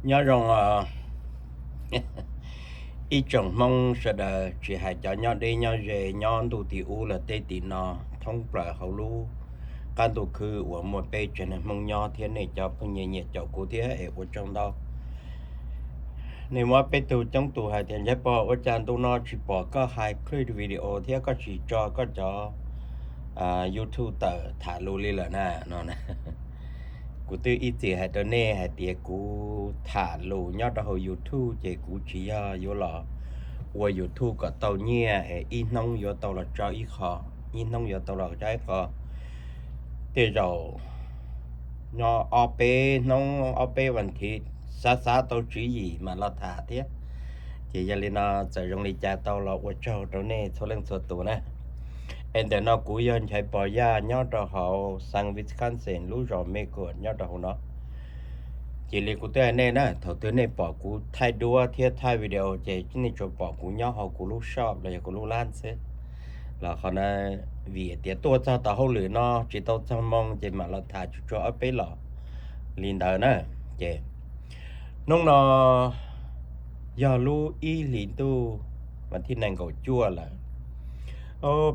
Nyob zoo os ib tsoom Hmoob sawv daws, tsis hais cov nyob deb nyob ze, nyob ntuj tim ub los teb tim no, thoob plaws hauv lub qab ntuj khwb uas muaj peb tsev neeg Hmoob nyob thiab nej cov phooj ywg nyiam caum kuv thiab es ua tsaug ntau. Nej muab peb tug coob tus hais tias, Nchaiv Pov, ua cas ntu no tsis pom koj hais clip video thiab koj tsis tso koj cov YouTube tawm tham lus li lawm na? No, kuv twb ib txwm hais rau nej hais tias kuv tham lus nyob rau hauv YouTube ces kuv tsis yog yuav los ua YouTube kom tau nyiaj es ib hnub yuav tau los tso ib qho, ib hnub yuav tau los tso ib qho. Tej zaum nyob ob peb hnub, ob peb vas thiv, xav xav tau tswv yim mam los tham thiab. Ces yog li no, txawm zoo li cas tau los ua tsaug rau nej txhua leej txhua tus na. Es ntawm no kuv yog Nchaiv Pov Yaj nyob rau hauv xeev Wisconsin lub zos Milford nyob rau hauv no. Cia li kuv twb hais nej na, thaum twg nej pom kuv thaij duab thiab thaij video ces nej tsuas pom kuv nyob hauv kuv lub shop los yog kuv lub lab xwb. Los qhov no vim tias tuaj txog tau hauj lwm no tsis tau txog moo ces mam los tham tsuag tsuag ob peb los li ntawd na. Ces hnub no yog lub ib hlis ntuj mas thib nees nkaum cuaj lawm.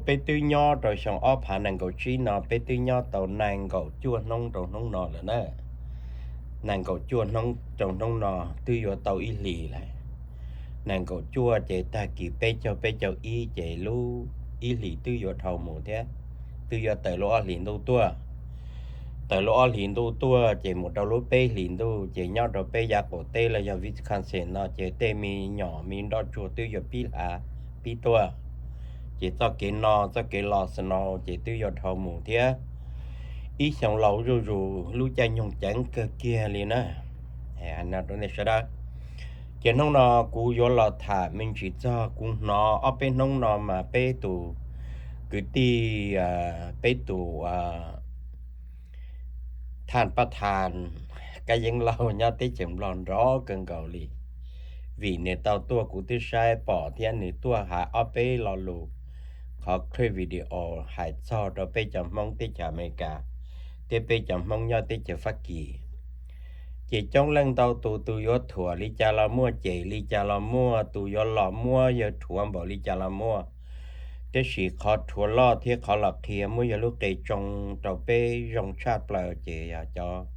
Peb twb nyob rau xyoo ob phav nees nkaum tsib no peb twb nyob tau nees nkaum cuaj hnub rau hnub no lawm na. Nees nkaum cuaj hnub rau hnub no twb yuav tau ib hlis lawm. Nees nkaum cuaj ces tag kis peb caug peb caug ib ces lub ib hlis twb yuav dhau mus thiab, twb yuav tawm lub ob hlis ntuj tuaj. Tawm lub ob hlis ntuj tuaj ces mus rau lub peb hlis ntuj ces nyob rau peb yav qaum teb los yog Wisconsin no ces tej me nyuam me nroj tsuag twb yuav pib hlav pib tuaj. Ces txoj kev no txoj kev los snow ces twb yuav dhau mus thiab. Ib xyoo laus zuj zus lub caij nyoog ceev kawg kiag li na. Hais no rau nej sawv daws, ces hnub no kuv yuav los tham me ntsis txog kuv hnov ob peb hnub no mas peb tus kwv tij, peb tus thaj paj thas Kab Yeeb Lauj nyob teb chaws Nplog nrov kawg nkaus li, vim nws tau tuaj, kuv twb saib pom thiab nws tuaj hais ob peb lo lus, qhov clip video hais txog rau peb cov Hmoob teb chaws Amelikas thiab peb cov Hmoob nyob teb chaws Fab Kis. Ces coob leej ntau tus, tus yuav thuam li cas los muaj, cem li cas los muaj, tus yuav los muab yawg rhuav npaum li cas los muaj. Tab sis qhov rhuav loj thiab qhov los qhia muab yawg lub qe tsoo rau peb zoo tshaj plaws ces yog cov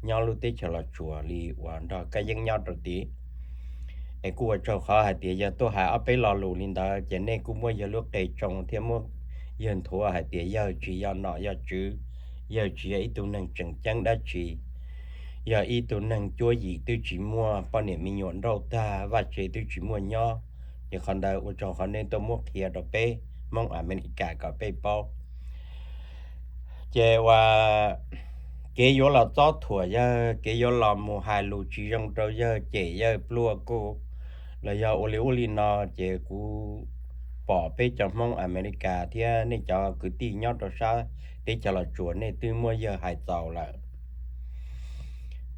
nyob lub teb chaws Los Tsuas li uas nrog Kab Yeeb nyob rau tid. Es kuj ua tsaug qhov hais tias yog tuaj hais ob peb lo lus li ntawd ces nej kuj muab yawg lub qe tsoo thiab muab yawg nthuav hais tias yawg tsis yog nom yog tswv, yawg tsis yog ib tug neeg tseem ceeb dab tsi, yog ib tug neeg cuab yim twb tsis muaj, poj niam me nyuam nrauj tag, vaj tse twb tsis muaj nyob. Ces qhov ntawd ua tsaug qhov nej tuaj muab qhia rau peb Hmoob Amelikas kom peb paub. Ces uas kev yuav los txob thuam yawg, kev yuav los mus hais lus tsis zoo rau yawg, cem yawg pluag kuj los yog ua li ub li no, ces kuv pom peb cov Hmoob Amelikas thiab nej cov kwv tij nyob rau sab teb chaws Los Tsuas nej twb muab yawg hais txaus lawm.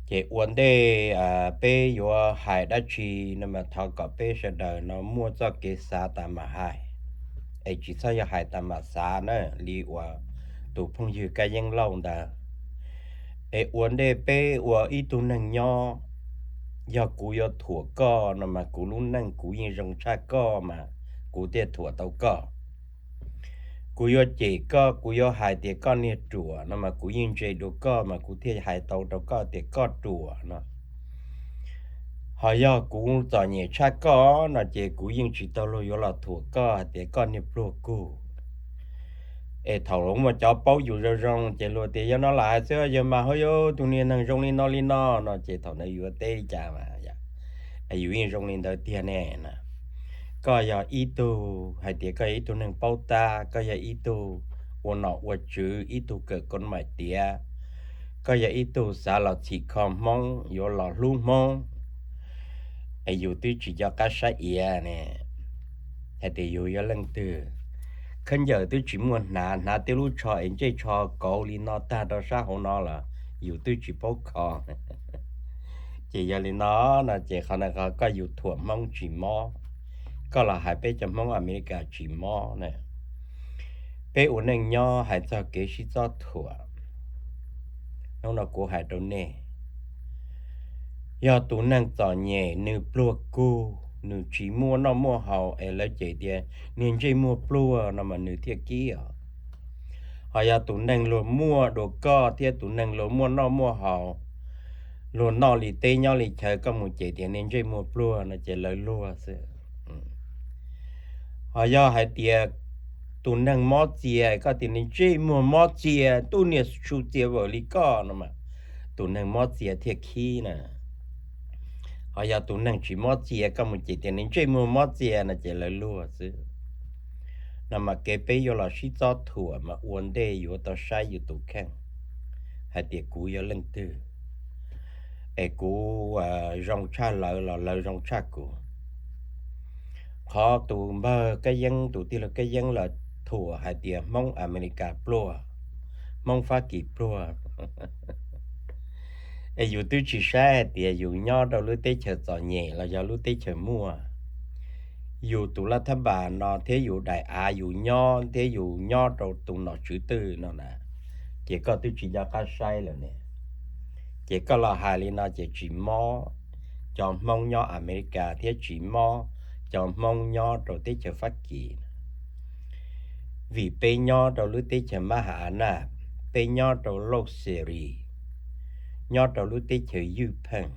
Ces ua ntej peb yuav hais dab tsi no mas thov kom peb sawv daws no muaj txoj kev xav tas mam hais, es tsis txhob yog hais tas mam xav na, li uas tus phooj ywg Kab Yeeb Lauj ntawd. Es ua ntej peb ua ib tug neeg nyob, yog kuv yuav thuam koj no mas kuv lub neej kuv yeej zoo tshaj koj mas kuv thiaj thuam tau koj. Kuv yuav cem koj, kuv yuav hais tias koj niag ruam no mas kuv yeej ntse dua koj mas kuv thiaj hais tau rau koj tias koj ruam no. Ho yog kuv txom nyem tshaj koj no ces kuv yeej tsis tau luag yuav los thuam koj hais tias koj niag pluag kug. Es thaum luag muaj cov paub yus zoo zoo ces luag tias yog no lam hais xwb, yawg mas ho yog tus niag neeg zoo li no li no no ces thaum ntawd yus yuav teb li cas mas yus yeej zoo li ntawd tiag ne na. Koj yog ib tug hais tias koj yog ib tug neeg paub tab, koj yog ib tug ua nom ua tswv, ib tug kawm kov maim tiav, koj yog ib tug xav los txhim kho Hmoob, yuav los hlub Hmoob, es yus twb tsis nco qab saib iav ne, hais tias yus yog leej twg. Khaub ncaws twb tsis muaj hnav, hnav tej lub tsho es ntsej tsho kauv li no tag rau sab hauv no los yus twb tsis paub kho. Ces yog li no, no ces qhov no koj yus thuam Hmoob tsis mob, koj los hais peb cov Hmoob Amelikas tsis mob na. Peb ua neej nyob hais txog kev sib txob thuam, hnub no kuv hais rau nej, Yog tus neeg txom nyem nws pluag kug, nws tsis muaj noj muaj haus es lawv cem tias niag ntsej muag pluag no mas nws thiaj khib os. Ho yog tus neeg luag muaj dua koj thiab tus neeg luag muaj noj muaj haus, luag noj li teb nyob li chaw, koj mus cem tias niag ntsej muag pluag no ces lawv luag xwb. Ho yog hais tias tus neeg mob txias, koj tias niag ntsej muag mob txias, tub niag su txias vawm li koj no mas tus neeg mob txias thiaj khib na. Ho yog tus neeg tsis mob txias, koj mus cem tias niag ntsej muag mob txias no ces lawv luag xwb. No mas kev peb yuav los sib txob thuam mas ua ntej yuav tau saib yus tus kheej hais tias kuv yog leej twg, es kuv zoo tshaj lawv los lawv zoo tshaj kuv. Qhov tus npawg Kab Yeeb, tus tij laug Kab Yeeb los thuam hais tias Hmoob Amelikas pluag, Hmoob Fab Kis pluag, es yus twb tsis saib hais tias yus nyob rau lub teb chaws txom nyem los yog lub teb chaws muaj. Yus tus laj thab npas no thiab yus daim av yus nyob thiab yus nyob rau tus nom tswv twg no na, ces koj twb tsis nco qab saib lawm ne. Ces koj los hais li no ces tsis mob cov Hmoob nyob Amelikas thiab tsis mob cov Hmoob nyob rau teb chaws Fab Kis. Vim peb nyob rau lub teb chaws mab has a naj, peb nyob rau lauj xes ris, nyob rau lub teb chaws ywj pheej.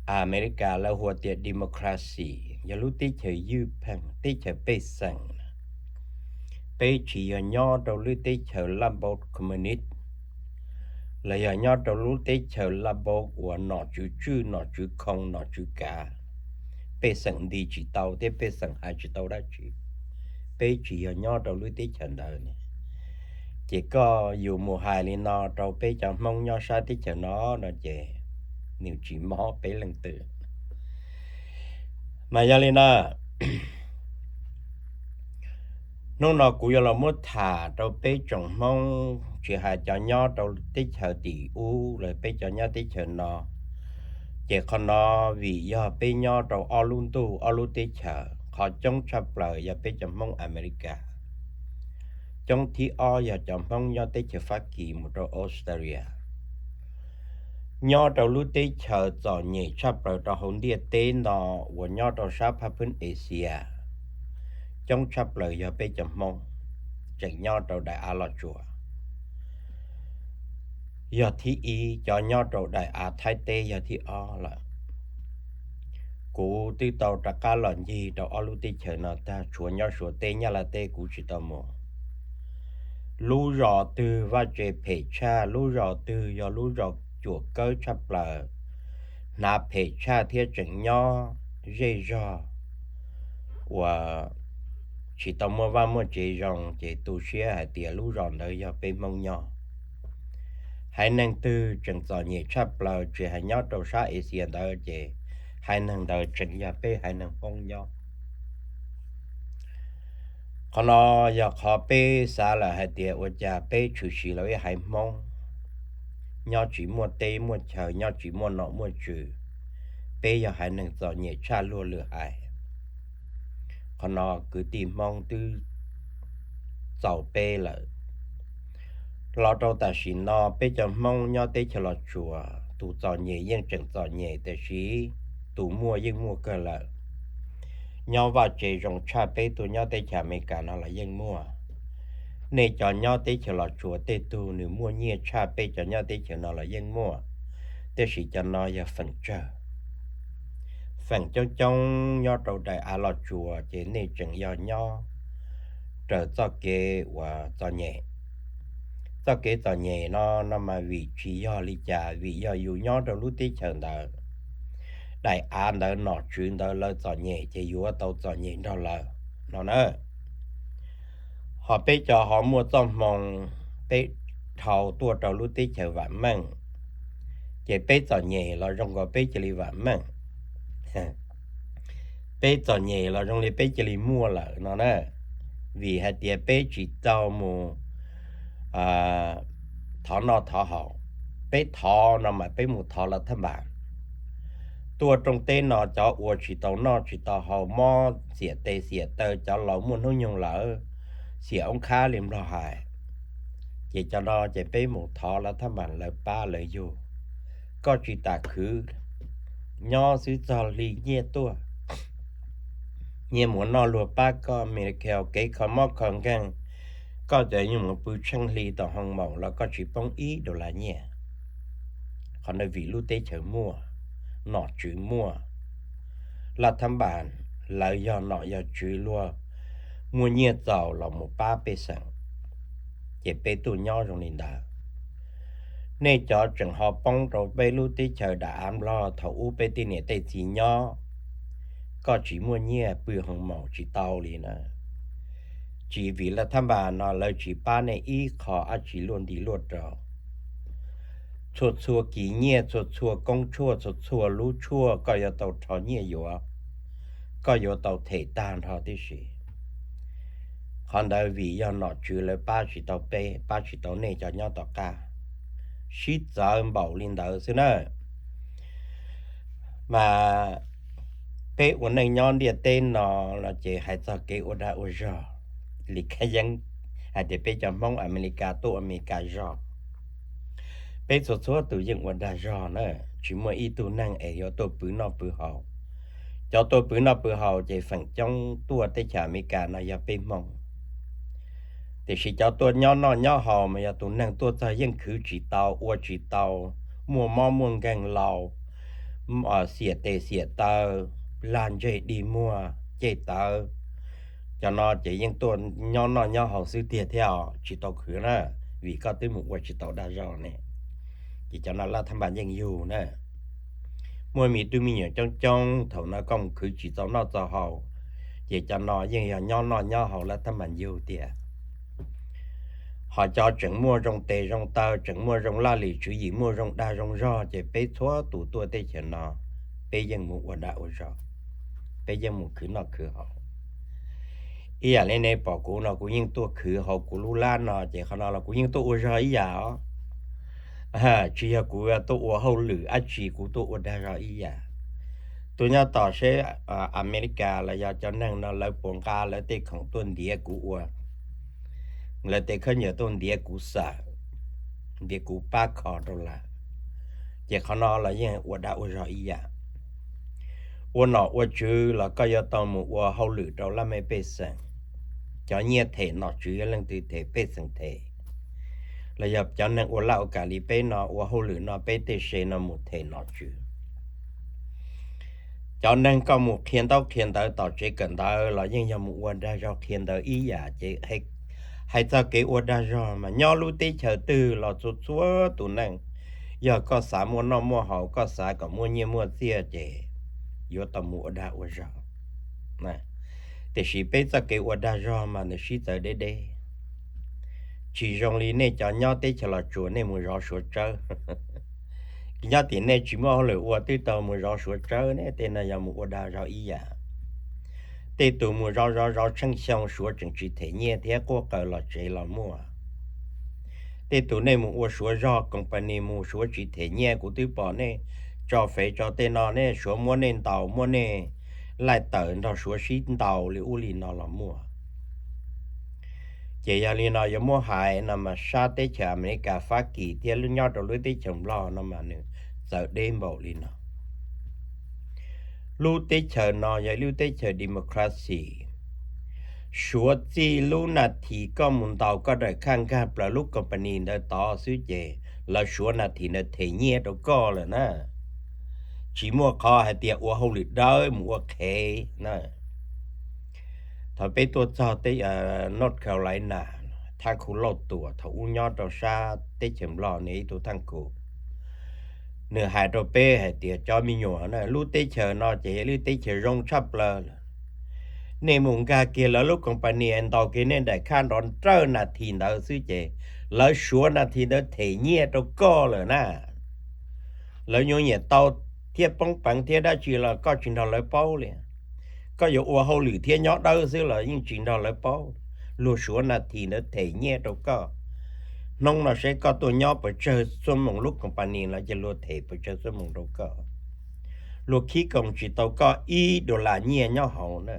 Amelikas lawv hu tias democracy, yog lub teb chaws ywj pheej, teb chaws pej xeem. Peb tsis yog nyob rau lub teb chaws laj npau communist, los yog nyob rau lub teb chaws laj npau uas nom tswv tswj nom tswv khoo nom tswv kav, pej xeem nti tsis tau thiab pej xeem hais tsis tau dab tsi. Peb tsis yog nyob rau lub teb chaws ntawd ne. Ces koj yus mus hais li no rau peb cov Hmoob nyob sab teb chaws no no ces nws tsis mob peb leej twg. Mas yog li no, hnub no kuv yuav los muab tham rau peb tsoom Hmoob tsis hais cov nyob rau teb chaws tim ub los peb cov nyob teb chaws no. Ces qhov no vim yog peb nyob rau ob lub ntuj ob lub teb chaws, qhov coob tshaj plaws yog peb cov Hmoob Amelikas, coob thib ob yog cov Hmoob nyob teb chaws Fab Kis mus rau Australia. Nyob rau lub teb chaws txom nyem tshaj plaws rau hauv ntiaj teb no uas nyob rau sab phab phwb Asia, coob tshaj plaws yog peb cov Hmoob tseem nyob rau daim av Los Tsuas yog thib ib, cov nyob rau daim av Thaib teb yog thib ob lawm. Kuv twb tau rov qab los ncig rau ob lub teb chaws no tag, tshuav nyob Suav teb Nyab Laj teb kuv tsis tau mus. Lub zos twg vaj tse phem tshaj, lub zos twg yog lub zos cuam kawb tshaj plaws, hnav phem tshaj thiab tseem nyob zej zog uas tsis tau muaj vaj muaj tsev zoo, ces tu siab hais tias lub zos ntawd yog peb Hmoob nyob. Haiv neeg twg tseem txom nyem tshaj plaws tsis hais nyob rau sab Asia ntawd ces haiv neeg ntawd tseem yog peb haiv neeg Hmoob nyob. Qhov no yog qhov peb xav lawm hais tias ua cas peb tshwm sim los ib haiv Hmoob nyob tsis muaj teb muaj chaw, nyob tsis muaj nom muaj tswv, peb yog haiv neeg txom nyem tshaj luag lwm haiv. Qhov no kwv tij Hmoob twb txaus peb lawm. Los rau tam sim no peb cov Hmoob nyob teb chaws Los Tsuas, tus txom nyem yeej tseem txom nyem, tiam sis tus muaj yeej muaj kawg lawm. Nyob vaj tse zoo tshaj peb tuaj nyob teb chaws Amelikas no los yeej muaj. Nej cov nyob teb chaws Los Tsuas tej tug nws muaj nyiaj tshaj peb cov nyob teb chaws no los yeej muaj, tiam sis cov no yog feem tsawg. Feem coob coob nyob rau daim av Los Tsuas ces nej tseem yog nyob raws txoj kev uas txom nyem. Txoj kev txom nyem no no mas vim tsis yog li cas, vim yog yus nyob rau lub teb chaws ntawd, daim av ntawd nom tswv ntawd lawv txom nyem ces yuav tau txom nyem nrog lawv no na. Ho peb cov ho muaj txoj hmoo, peb dhau tuaj rau lub teb chaws vam meej, ces peb txom nyem los zoo nkaus peb cia li vam meej. Peb txom nyem los zoo li peb cia li muaj lawm no na. Vim hais tias peb tsis tau mus thov noj thov haus, peb thov no mas peb mus thov lawv thaj npas. Tuaj rooj teb no cov ua tsis tau noj tsis tau haus, mob xiam tes xiam taw, cov laus muaj hnub nyoog lawm, xiam oob khab li nplog hais, ces cov no ces peb mus thov lawv thaj npas lawv pab lawv yug. koj tsis tas khwv, nyob xwb txog hli nyiaj tuaj, nyiaj mus noj luag pab koj, Amelikas kev kho mob kho nkeeg, koj cov yeej mus pw tsheej hli tom hoo maum los koj tsis poob ib dollar nyiaj. Qhov ntawd vim lub teb chaws muaj, nom tswv muaj, laj thab npas, lawv yog nom yog tswv luag muaj nyiaj txaus los mus pab pej xeem, ces peb tuaj nyob zoo li ntawd. Nej cov tseem ho poob rau peb lub teb chaws dam av nplog thaum ub peb tej niam tej txiv nyob, koj tsis muaj nyiaj pw hoo maum tsis tau li na. Tsis vim laj thab npas no lawv tsis pab nej ib qho dab tsi luaj nti luaj rau. Txhua txhua kis nyiaj, txhua txhua koob tshuaj, txhua txhua lub tshuaj koj yuav tau rho nyiaj yuav, koj yuav tau them tag nrho tib si. Qhov ntawd vim yog nom tswv lawv pab tsis tau peb, pab tsis tau nej cov nyob tom qab, sib txawv npaum li ntawd xwb na. Mas peb ua neej nyob ntiaj teb no los ces hais txog kev ua dag ua zog li kab yeeb, hais tias peb cov Hmoob Amelikas tuaj ua Amelikas zog, peb txhua txhua tus yeej ua dag zog na. Tsis muaj ib tug neeg es yuav tuaj pw noj pw haus. Cov tuaj pw noj pw haus ces feem coob tuaj teb chaws Amelikas no yog peb Hmoob. Tiam sis cov tuaj nyob noj nyob haus mas yog tus neeg tuaj txog yeej khwv tsis tau, ua tsis tau, muaj mob muaj nkeeg, laus, xiam tes xiam taw, lag ntseg dig muag ceg tawv. Cov no ces yeej tuaj nyob noj nyob haus xwb tiag thiab os, tsis tau khwv na, vim koj twb mus ua tsis tau dag zog ne. Ces cov no laj thab npas yeej yug na. Muaj me tub me nyuam coob coob, thaum no koj mus khwv tsis txaus noj txaus haus, ces cov no yeej yog nyob noj nyob haus laj thab npas yug tiag. Ho cov tseem muaj zoo tes zoo taw, tseem muaj zoo laj lim tswv yim, muaj zoo dag zoo zog, ces peb txhua tus tuaj teb chaws no, peb yeej mus ua dag ua zog, peb yeej mus khwv noj khwv haus. Ib yam li nej pom kuv no kuv yeej tuaj khwv hauv kuv lub lab no, ces qhov no los kuv yeej tuaj ua zog ib yam os. Tsis yog kuv tuaj ua hauj lwm dab tsi, kuv tuaj ua dag zog ib yam. Tus nyob tom seb Amelikas los yog cov neeg no lawv puas nqa lawv tej khoom tuaj ntiav kuv ua, lawv tej khaub ncaws tuaj ntiav kuv xaws, ntiav kuv pab kho rau lawv, ces qhov no los yeej ua dag ua zog ib yam. Ua nom ua tswv los koj yuav tau mus ua hauj lwm rau laj mej pej xeem. Cov nyiaj them nom tswv yog leej twg them? Pej xeem them. Los yog cov neeg ua laj ua kam li peb no ua hauj lwm no peb tej se no mus them nom tswv. Cov neeg koj mus qhia ntaub qhia ntawv tom tsev kawm ntawv los yeej yog mus ua dag zog qhia ntawv ib yam. Ces hais txog kev ua dag zog mas nyob lub teb chaws twg los txhua txhua tus neeg, yog koj xav muaj noj muaj haus, koj xav kom muaj nyiaj muaj txiaj ces yuav tau mus ua dag ua zog. Tiam sis peb txoj kev ua dag zog mas nws sib txawv deb deb. Tsis zoo li nej cov nyob teb chaws Los Tsuas nej mus zov Suav tsawb. Nyob tim nej tsis muaj hauj lwm ua twb tau mus zov Suav tsawb ne, tej no yog mus ua dag zog ib yam. Tej tus mus zov zov zov tsheej xyoo Suav tseem tsis them nyiaj thiab, quaj qw los tsev los muaj. Tej tus nej mus ua Suav zog, company mus Suav tsis them nyiaj, kuv twb pom nej tso fem tso tej no, nej Suav muab nej ntaus, muab nej laij tawm nrog Suav sib ntaus li ub li no los muaj. Ces yog li no yuav muab hais no mas sab teb chaws Amelikas, Fab Kis thiab lub nyob rau lub teb chaws Nplog no mas nws txawv deb npaum li no. Lub teb chaws no yog lub teb chaws democracy. Suav txij lub nas this koj mus ntaus koj daim khaj nkag plaws lub company ntawd tod xwb ces lawv suav nas this ntawd them nyiaj rau koj lawm na. Tsis muaj qhov hais tias ua hauj lwm dawb mus ua qhev na. Thaum peb tuaj txog North Carolina, thaj khu Lauj Tuam, thaum ub nyob rau sab teb chaws Nplog nws ib tug thaj khu, nws hais rau peb hais tias cov me nyuam, lub teb chaws no ces yog lub teb chaws zoo tshaj plaws lawm. Nej mus nkag kiag lawv lub company ntaus kiag nej daim khaj nrov nrawj nas this ntawd xwb ces lawv suav nas this ntawd them nyiaj rau koj lawm na. Lawv nyuam nyiam tau thiab poob peev thiab dab tsi los koj tsis nrog lawv paub li. Koj yuav ua hauj lwm thiab nyob dawb xwb los yeej tsis nrog lawv paub. Luag suav nas this ntawd them nyiaj rau koj. Hnub no seb koj tuaj nyob pes tsawg xuab moos lub company los ces luag them pes tsawg xuab moos rau koj. Luag khib koos tsis tau koj ib dollar nyiaj nyob hauv na.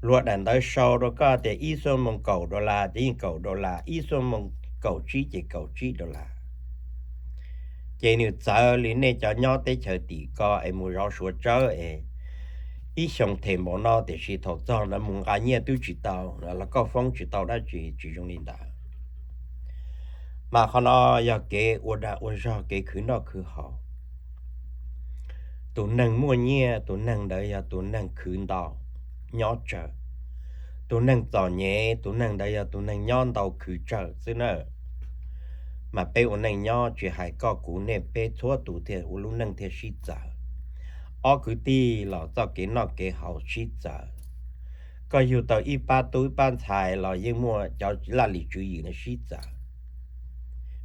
Luag daim ntawv sau rau koj tias ib xuab moos kaum dollar ces yeej kaum dollar, ib xuab moos kaum tsib ces kaum tsib dollar. Ces nws txawv li nej cov nyob teb chaws tim ko es mus zov Suav tsawb es ib xyoo them npaum no tiam sis thaum txog ntawd mus nqa nyiaj twb tsis tau los koj foob tsis tau dab tsi, tsis zoo li ntawd. Mas qhov no yog kev ua dag ua zog, kev khwv noj khwv haus. Tus neeg muaj nyiaj, tus neeg ntawd yog tus neeg khwv ntau, nyob tsawg. Tus neeg txom nyem, tus neeg ntawd yog tus neeg nyob ntau khwv tsawg xwb na. Mas peb ua neej nyob tsis hais koj kuv, nej peb txhua tus thiaj ua lub neej thiaj sib txawv. Ob kwv tij los txoj kev noj kev haus sib txawv. Koj yug tau ib pab tub ib pab ntxhais los yeej muaj cov laj lim tswv yim no sib txawv.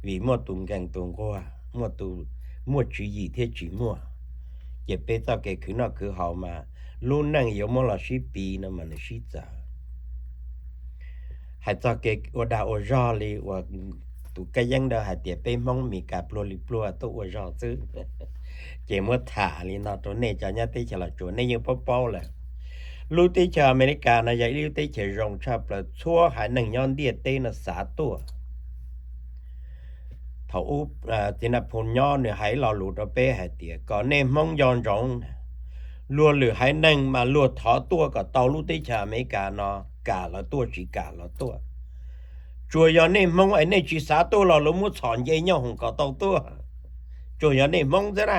Vim muaj tus nkees tus nquag, muaj tus, muaj tswv yim thiab tsis muaj, ces peb txoj kev khwv noj khwv haus mas lub neej yuav muab los sib piv no mas nws sib txawv. Hais txog kev ua dag ua zog li uas tus kab yeeb ntawd hais tias peb Hmoob Mes Kas pluag li pluag tuaj ua zog xwb, ces muab tham li no rau nej cov nyob teb chaws Los Tsuas nej yeej paub paub lawm. Lub teb chaws Amelikas no yog ib lub teb chaws zoo tshaj plaws, txhua haiv neeg nyob ntiaj teb no xav tuaj. Thaum ub Txiv Nais Phoo nyob nws hais ib lo lus rau peb hais tias kom nej Hmoob nco ntsoov, luag lwm haiv neeg mas luag thov tuaj kom tau lub teb chaws Amelikas no, kam los tuaj tsis kam los tuaj. Tsuas yog nej Hmoob es nej tsis xav tuaj los luag muab txhom nce nyooj hoom kom tau tuaj. Tsuas yog nej Hmoob xwb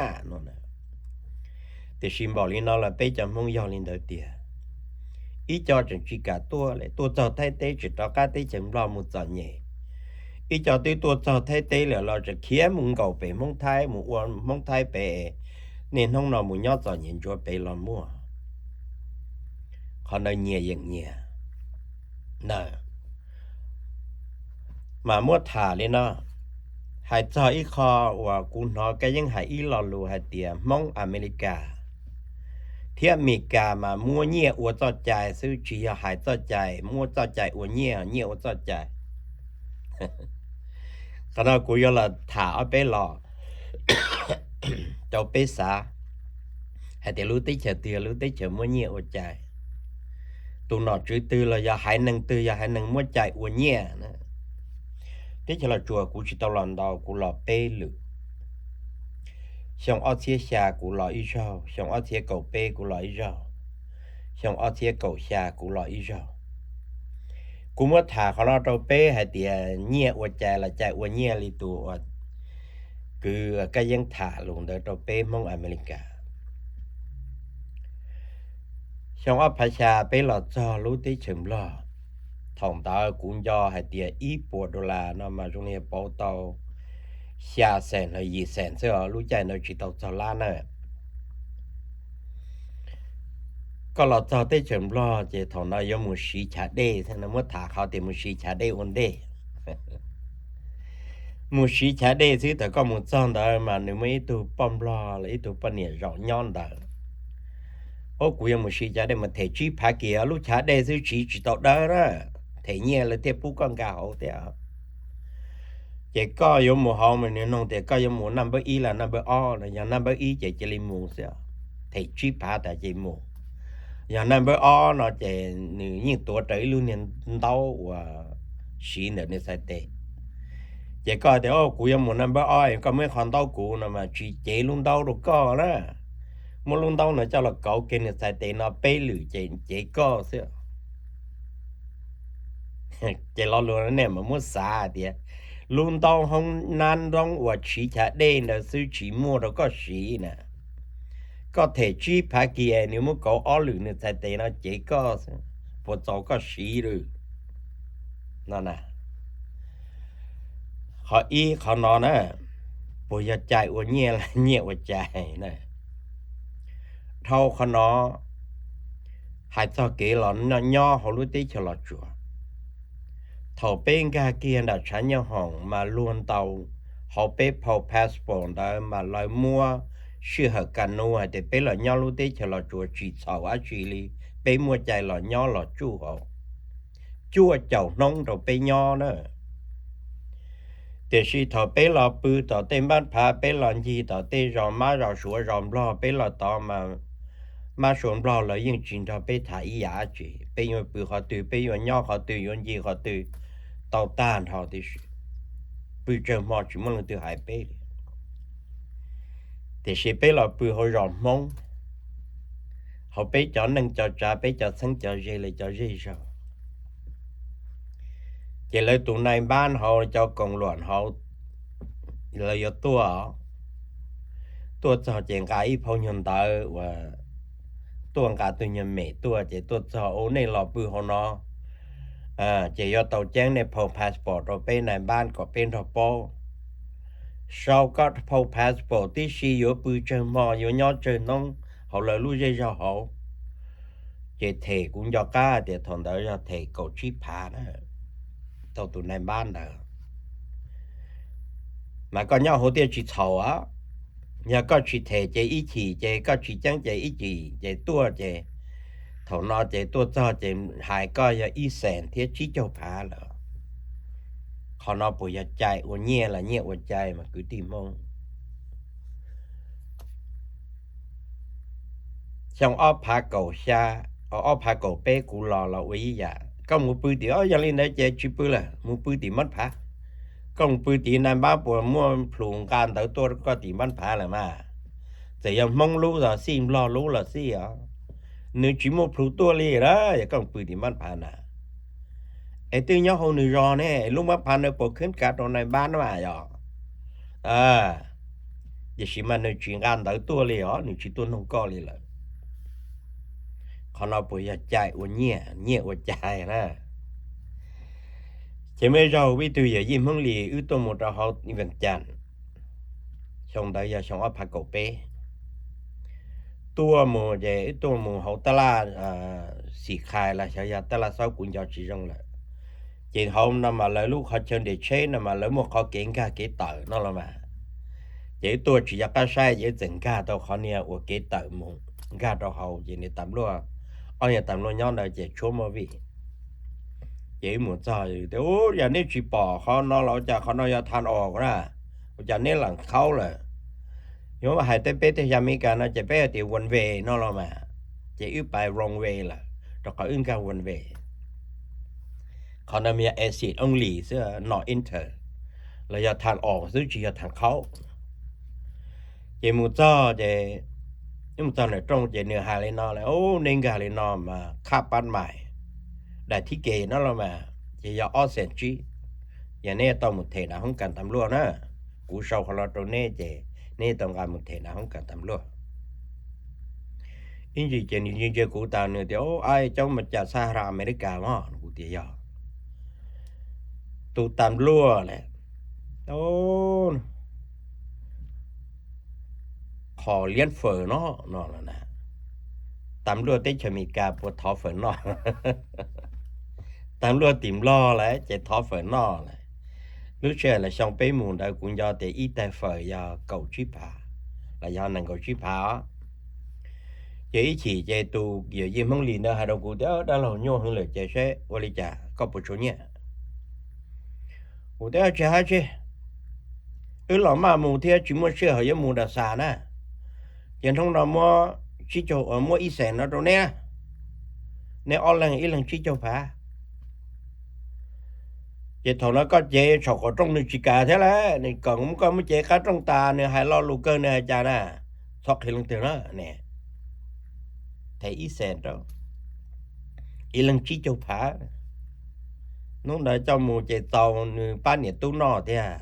na. Tiam sis npaum li no los peb cov Hmoob yog li ntawd tiag. Ib co tseem tsis kam tuaj li, tuaj txog Thaib teb tseem rov qab teb chaws Nplog mus txom nyem. Ib co twb tuaj txog Thaib teb lawm los tseem khiav mus nkaum pem Hmoob Thaib, mus ua Hmoob Thaib pem, niaj hnub no mus nyob txom nyem ntsuav pem los muaj. Qhov ntawd nyias yeem nyias na. Mas muab tham li no, hais txog ib qho uas kuv hnov Kab Yeeb hais ib lo lus hais tias Hmoob Amelikas thiab Mes Kas mas muab nyiaj ua txoj cai xwb, tsis yog hais txoj cai, muab txoj cai ua nyiaj, nyiaj ua txoj cai. Qhov no kuv yuav los tham ob peb lo rau peb xav hais tias lub teb chaws twg yog lub teb chaws muab nyiaj ua cai, tus nom tswv twg los yog haiv neeg twg yog haiv neeg muab cai ua nyiaj. Teb chaws Los Tsuas kuv tsis tau los ntau, kuv los peb lwm. Xyoo ob txhiab xya kuv los ib zaug, xyoo ob txhiab kaum peb kuv los ib zaug, xyoo ob txhiab kaum xya kuv los ib zaug. Kuv muab tham qhov no rau peb hais tias nyiaj ua cai los cai ua nyiaj li tus uas kwv Kab Yeeb tham lus ntawd rau peb Hmoob Amelikas. Xyoo ob phav xya peb los txog lub teb chaws Nplog, thaum ntawd kuv nco hais tias ib puas dollar no mas zoo li pauv tau xya xees los yim xees xwb os, lub caij ntawd tsis tau txog lab na. Koj los txog teb chaws Nplog ces thaum no yuav mus siv chav dej, muab tham qhov tias mus siv chav dej ua ntej. Mus siv chav dej xwb, thaum koj mus txog ntawd mas nws muaj ib tug poj nplog los ib tug poj niam zaum nyob ntawd. Ub, kuv yuav mus siv chav dej, mus them tsib phav kis, lub chav dej xwb siv tsis tau dawb na, them nyiaj lawv thiaj pub koj nkag hauv thiab. Ces koj yuav mus hauv mas nws nug tias koj yuav mus naj npawb ib los naj npawb ob no, yog naj npawb ib ces cia li mus xwb, them tsib phav tas ces mus. Yog naj npawb ob no ces nws yeej tuav rawv ib lub niag ntaub uas siv ntawm nws txhais tes. Ces koj tias, kuv yuav mus naj npawb ob, koj muab ib qho ntaub kuv no mas tsis cev lub ntaub rau koj na. Muab lub ntaub no coj los kauv kiag nws txhais tes no peb lwm ces cev koj xwb. Ces lo lus no nej mam muab xav hais tias lub ntaub hoob nab nroob uas siv chav dej ntawd xwb tsis muaj rau koj siv na. Koj them tsib phav kiag nws muab kauv ob lwm nws txhais tes no cev koj xwb, puas txaus koj siv lawm no na. Qhov ib qhov no na, puas yog cai ua nyiaj los nyiaj ua cai na? Dhau qhov no, hais txog kev los nyob hauv lub teb chaws Los Tsuas, thaum peb nkag kiag nram tshav nyooj hoom mas luag ntaus hauv peb phau passport ntawd mas lawv muab sij hawm ka nus hais tias peb los nyob lub teb chaws Los Tsuas tsis txhaum dab tsi li, peb muaj cai los nyob los tsuj hauv, cuaj caum hnub rau peb nyob na. Tiam sis thaum peb los pw tom tej npab phav, peb los ncig tom tej zos mab zos suav zos nplog, peb los tod mas mab suav nplog lawv yeej tsis nrog peb tham ib yam dab tsi, peb yuav pw qhov twg, peb yuav nyob qhov twg, yuav ncig qhov twg, tau tag nrho tib si, pw tsawg hmo tsis muaj leej twg hais peb li. Tiam sis peb los pw hauv zos Hmoob, hauv peb cov neej cov tsav, peb cov txheeb cov ze, lawv cov zej zog, ces lawv tus nai npab hauv, cov koom luam hauv, lawv yuav tuaj, tuaj txog ces nqa ib phau nyuag ntawv uas tuaj nqa tus nyuag mem tuaj, ces tuaj txog, Ua nej los pw hauv no, ces yuav tau ceeb nej phau passport rau peb nai npab kom peb nrog paub. Sau koj phau passport tib si, yuav pw tsawg hmo, yuav nyob tsawg hnub hauv lawv lub zej zog hauv. Ces them, kuv nco qab tias thaum ntawd yog them kaum tsib phav na, tau tus nai npab ntawd. Mas koj nyob hauv thiaj tsis txhaum. Yog koj tsis them ces ib chim, ces koj tsis ceeb ces ib chim, ces tuaj ces thaum no ces tuaj txog ces hais koj yog ib xees thiab tsib caug phav lawm. Qhov no puas yog cai ua nyiaj los nyiaj ua cai mas kwv tij Hmoob? Xyoo ob phav kaum xya, ob phav kaum peb kuv los los ua ib yam, koj mus pw tim, yog li ntawd ces tsis pw lawm, mus pw tim Npab Phav. Koj mus pw tim nai npab puas muaj plhus nqa ntawv tuaj koj tim Npab Phav lawm mas? Txawm yog Hmoob lub los xij, Nplog lub los xij os, nws tsis muaj plhus tuaj li na, yog koj mus pw tim Npab Phav na. Es twb nyob hauv nws zos ne, lub Npab Phav na puas khwb kav rau nai npab na mas yog? Tiam sis mas nws tsis nqa ntawv tuaj li os, nws tsis tuaj noog koj li lawm. Qhov no puas yog cai ua nyiaj, nyiaj ua cai na? Ces muaj ib zaug ib tug yawm yij Hmoob Lis wb tuaj mus rau hauv Vees Cas, xyoo ntawd yog xyoo ob phav kaum peb, tuaj mus ces wb tuaj mus hauv tab laj Xim Khais los xyov yog tab laj Xaub, kuv nco tsis zoo lawm. Ces hauv no mas lawv lub qhov chaw nres tsheb no mas lawv muaj qhov kev nkag kev tawm no los mas. Ces wb tuaj tsis nco qab saib ces wb txawm nkag tau qhov niag uas kev tawm mus, nkag rau hauv ces niag tas npluaj, ob niag tas npluaj nyob ntawd ces tshuab muab vij. Ces wb mus txog tias, Ub, yog neb tsis pom qhov no los ua cas qhov no yog thaj os na? Ua cas neb lam khaub lawm? Yuav hais tej peb tej xya Meskas no ces peb hais tias one way no los mas. Ces wb pais wrong way lawm, rau qhov wb nkag one way. Qhov no mas yog exit only xwb, no enter, los yog thaj os xwb tsis yog thaj khaub. Ces mus txog ces, mus txog nram rooj ces nws hais li no lawm, Ub, neb nkag li no mas khab pab mais, daim thib ke no los mas ces yog ob xees tsib. Yog neb tau mus them nram hoob kas tas npluaj na, kuv sau qhov no rau neb ces neb tau nqa mus them nram hoob kas tas npluaj. Ib ntsis ces nws ntsia ntsia kuv tas nws tias, Ub, ab, cov Meskas, Xahara, Amelikas mas? Kuv tias, Yog. Tus tas npluaj lawm, qhov liab fawm no, no los na. Tas npluaj teb chaws Amelikas puas thov fawm noj? Tas npluaj tim Nplog lawm ces thov fawm noj lawm. Lub sij hawm xyoo peb mus ntawd kuv nco tias ib tais fawm yog kaum tsib phav, los yog nees nkaum tsib phav os. Ces ib chim ces tus yawm yij Hmoob Lis ntawd hais rau kuv tias, Dab laug, nyuaj heev lawm ces seb ua li cas koj puas tshuav nyiaj? Kuv tias, Tsis hais tsis, wb los maj mus thiab tsis muaj sij hawm yuav mus dam xas na. Ces hnub no muab tsib caug, muab ib xees no rau neb, neb ob leeg ib leeg tsib caug phav. Ces thaum no koj cev saum qaum rooj nws tsis kam thiab lawm, nws kom muab koj muab cev qab rooj tas nws hais lo lus kawg, nws hais cas na? Txhob qhia leej twg na ne. Them ib xees rau, ib leeg tsib caug phav. Hnub ntawd coj mus ces txaus nws pab niam tub noj thiab.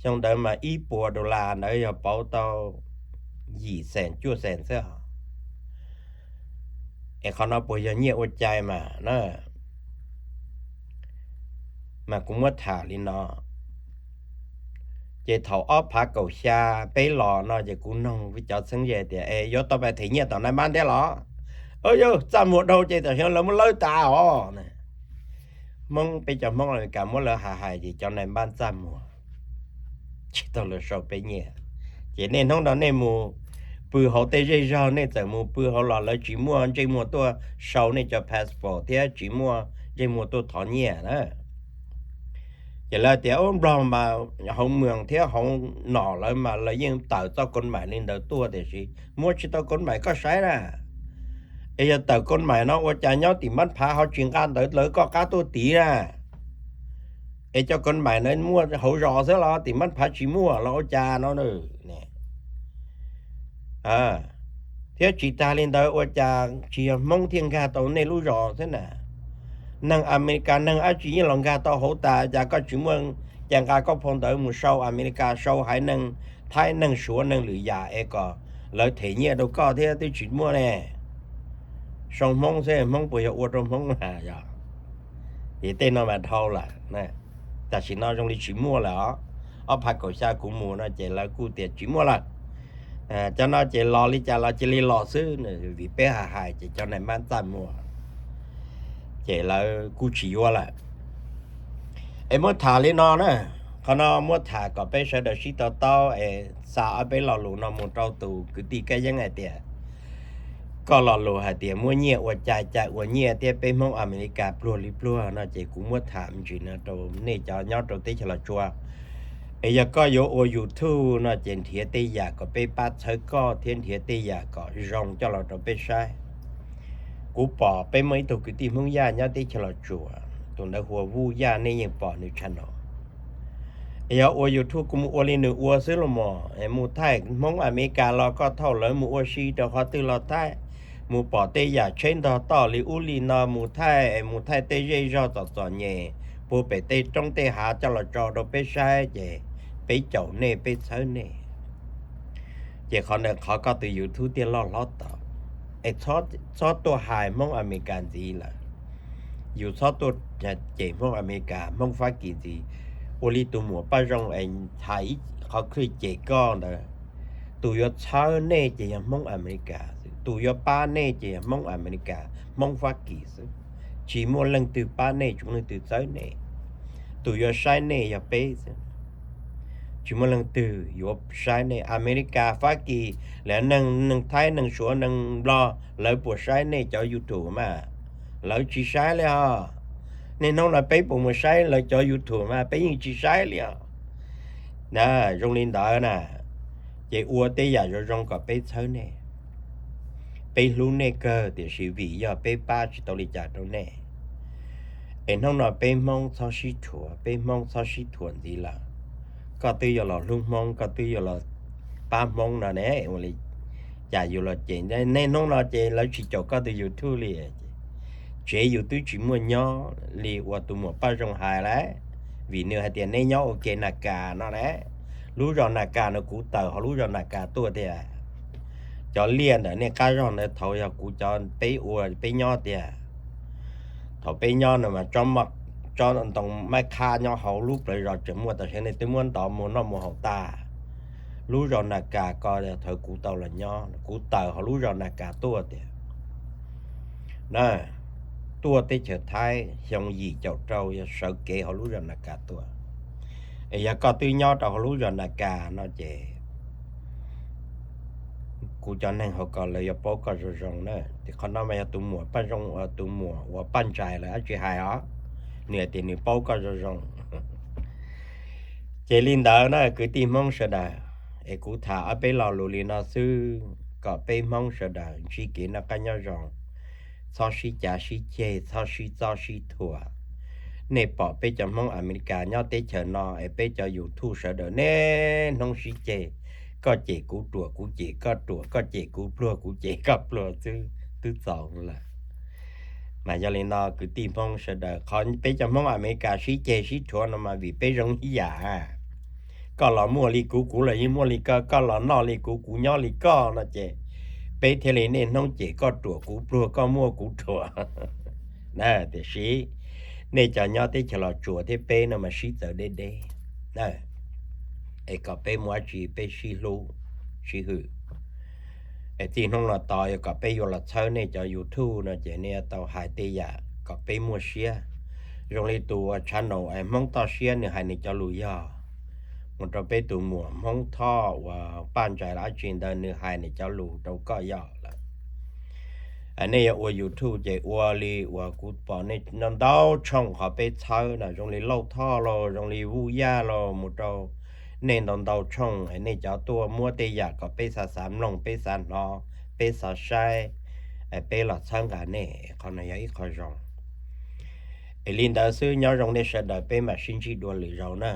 Xyoo ntawd mas ib puas dollar ntawd yog pauv tau yim xees cuaj xees xwb os. Es qhov no puas yog nyiaj ua cai mas na? Mas kuv muab tham li no. Ces thaum ob phav kaum xya peb los no ces kuv noog cov txheeb ze tias, Es yuav tau pais them nyiaj tom nai npab thiab los? Yog, txaj muag dhau ces tam sim no lawv muab lawb tas os. Hmoob, peb cov Hmoob Amelikas muab lawv hais hais ces cov nai npab txaj muag, tsis tau lawv sau peb nyiaj. Ces nej hnub no nej mus pw hauv tej zej zog, nej txawm mus pw hauv los lawv tsis muaj ntsej muag tuaj sau nej cov passport thiab tsis muaj ntsej muag tuaj thov nyiaj na. Ces lawv tias, Ub, Nplog mas hauv moos thiab hauv nom lawv mas lawv yeej tawm txoj koos mais li ntawd tuaj, tiam sis muaj tsis tau koos mais koj saib na. Es yog tawm koos mais no ua cas nyob tim Npab Phav ho tsis nqa ntawv lawv koj qab tuaj tid na? Es cov koos mais na muaj hauv zos xwb los tim Npab Phav tsis muaj los ua cas no ne? Thiab tsis tas li ntawd ua cas tsis yog Hmoob thiaj nkag tau nej lub zos xwb na? Neeg Amelikas neeg dab tsi yeej los nkag tau hauv tas, cas koj tsis muaj cas nqa koj phau ntawv mus sau Amelikas, sau haiv neeg Thaib neeg Suav neeg lwm yam es kom lawv them nyiaj rau koj thiab twb tsis muaj ne? Sau Hmoob xwb, Hmoob puas yog ua rau Hmoob na? Yog, ces tej no mas dhau lawm. Tam sim no zoo li tsis muaj lawm os. Ob phav kaum xya kuv mus no ces lawv kuj tias tsis muaj lawm. Cov no ces los li cas los cia li los xwb, vim peb hais hais ces cov nais mab txaj muag, ces lawv kuj tsis yuav lawm. Es muab tham li no na, qhov no muab tham kom peb sawv daws sib to taub es xa ob peb lo lus no mus rau tus kwv tij Kab Yeeb hais tias, koj lo lus hais tias muab nyiaj ua cai, cai ua nyiaj thiab peb Hmoob Amelikas pluag li pluag no ces kuv muab tham me ntsis no rau nej cov nyob rau teb chaws Los Tsuas. Es yog koj yuav ua YouTube no ces nrhiav tej yam kom peb pab txhawb koj thiab nrhiav tej yam kom zoo coj los rau peb saib. Kuv pom peb muaj ib tug kwv tij Hmoob Yaj nyob teb chaws Los Tsuas, tus ntawd hu ua Vuj Yaj, nej yeej pom nws channel. Es yog ua YouTube kuv mus ua li nws ua xwb los mas, mus thaij Hmoob Amelikas los koj thauj lawv mus ua si rau qhov twg los thaij, mus pom tej yam tsheb ntog toj li ub li no mus thaij, mus thaij tej zej zog txom txom nyem puag pem tej roob tej hav coj los tso rau peb saib ces peb caum nej, peb txhawb nej. Ces qhov ntawd qhov koj tus YouTube thiaj loj hlob tau. Es txhob tuaj hais Hmoob Amelikas ntxiv lawm. Yus txhob tuaj cem Hmoob Amelikas, Hmoob Fab Kis ntxiv. Ua li tus muam Paj Zoo es hais ib qhov khwj cem koj ntawd, tus yuav txhawb nej ces yog Hmoob Amelikas xwb, tus yuav pab nej ces yog Hmoob Amelikas, Hmoob Fab Kis xwb. Tsis muaj leej twg pab nej, tsis muaj leej twg txhawb nej. Tus yuav saib nej yog peb xwb, tsis muaj leej twg yuav saib nej. Amelikas, Fab Kis, lawv neeg, neeg Thaib, neeg Suav, neeg Nplog, lawv puas saib nej cov YouTube mas? Lawv tsis saib li os. Niaj hnub no peb puas mus saib lawv cov YouTube mas? Peb yeej tsis saib li os. Na, zoo li ntawd na, ces ua tej yam zoo zoo kom peb txhawb nej. Peb hlub nej kawg tiam sis vim yog peb pab tsis tau li cas rau nej. Es hnub no peb Hmoob txhob sib rhuav, peb Hmoob txhob sib thuam ntxiv lawm. Koj twb yuav los hlub Hmoob, koj twb yuav los pab Hmoob no ne, ua li cas yus los cem. Niaj hnub no ces lawv tsis caum koj tus YouTube li. Tsev yus twb tsis muaj nyob li uas tus muam Paj Zoo hais lawm, vim nws hais tias neb nyob ua ke Nas Kas no na. Lub zos Nas Kas no kuv tawm hauv lub zos Nas Kas tuaj tiag. Cov liaj ntawm nej qab zog ntawd thaud yog kuv cov, peb ua peb nyob tiag. Thaum peb nyob no mas tsob ntoo mab khab nyob hauv lub plawv zos tseem muaj, tam sim no twb muab ntov muag noj muag haus tas. Lub zos Nas Kas ko thaum kuv tau los nyob, kuv tawm hauv lub zos Nas Kas tuaj tiag. Na, tuaj teb chaws Thaib xyoo yim caum rau yog sawv kev hauv lub zos Nas Kas tuaj. Es yog koj twb nyob rau hauv lub zos Nas Kas no ces kuv cov neeg hauv ko lawv yuav paub koj zoo zoo na. Ces qhov no mas yog tus muam Paj Zoo, tus muam uas Paj Ntsais lawv dab tsi hais os, nws hais tias nws paub koj zoo zoo. Ces li ntawd na kwv tij Hmoob sawv daws, es kuv tham ob peb lo lus li no xwb kom peb Hmoob sawv daws ntsib kev noj qab nyob zoo, txhob sib cav sib ceg, txhob sib txob sib thuam. Nej pom peb cov Hmoob Amelikas nyob teb chaws no es peb cov YouTube sawv daws niaj hnub sib ceg, koj cem kuv ruam, kuv cem koj ruam, koj cem kuv pluag, kuv cem koj pluag xwb twb txaus lawm. Mas yog li no kwv tij Hmoob sawv daws, qhov peb cov Hmoob Amelikas sib ceg sib rhuav no mas vim peb zoo ib yam. Koj los muaj li kuv, kuv los yeej muaj li koj, koj los noj li kuv, kuv nyob li koj no ces peb thiaj li niaj hnub cem koj ruam kuv pluag, koj muaj kuv ruam. Na, tiam sis nej cov nyob teb chaws Los Tsuas thiab peb no mas sib txawv deb deb, es kom peb muaj dab tsi peb sib hlub sib hwm. Es txij hnub no tod yog kom peb yuav los txhawb nej cov YouTube no ces nej yuav tau hais tej yam kom peb muaj siab. Zoo li tus channel Hmoob Toj Siab nws hais nws cov lus yog, mus rau peb tus muam Hmoob Thoj uas Paj Ntsais los dab tsi ntawd nws hais nws cov lus rau koj yog lawm. Nej yuav ua YouTube ces ua li uas kuv pom nej ntau tshooj qhov peb txhawb no, zoo li Lauj Thoj los, zoo li Vuj Yaj los, mus rau nej ntau ntau tshooj, nej cov tuaj muab tej yam kom peb xav xav mloog, peb xav hnov, peb xav saib, peb los txhawb nqa nej, qhov no yog ib qho zoo. Es li ntawd xwb, nyob zoo nej sawv daws, peb mam sib ntsib dua lwm zaus na.